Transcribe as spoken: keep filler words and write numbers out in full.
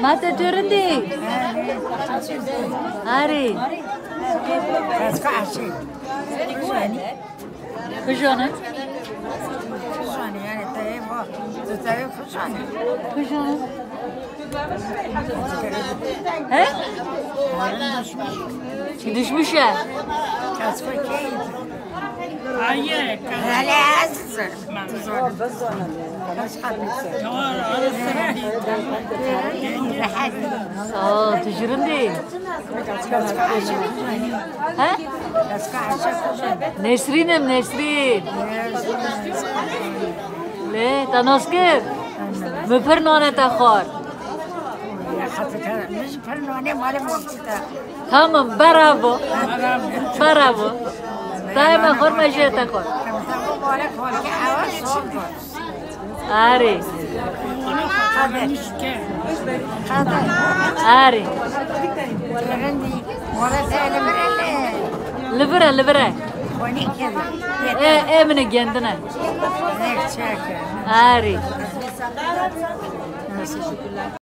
Ma te tu rindî? Arê. Kujane. Kujane yani te va. Te va kujane. Kujane. He? Düşmüş ya. Hele azizim. Sağ ol, tu ji rindî. He? Nesrîn im, Nesrîn. Lê, te nas kir? Min pir nane te xwar. Tamam, bravo. Bravo. Dayê me xwar, me jê te xwar. Arê. Arê. Li vir e, li vir e. Ê, ê min ê gendine. Arê.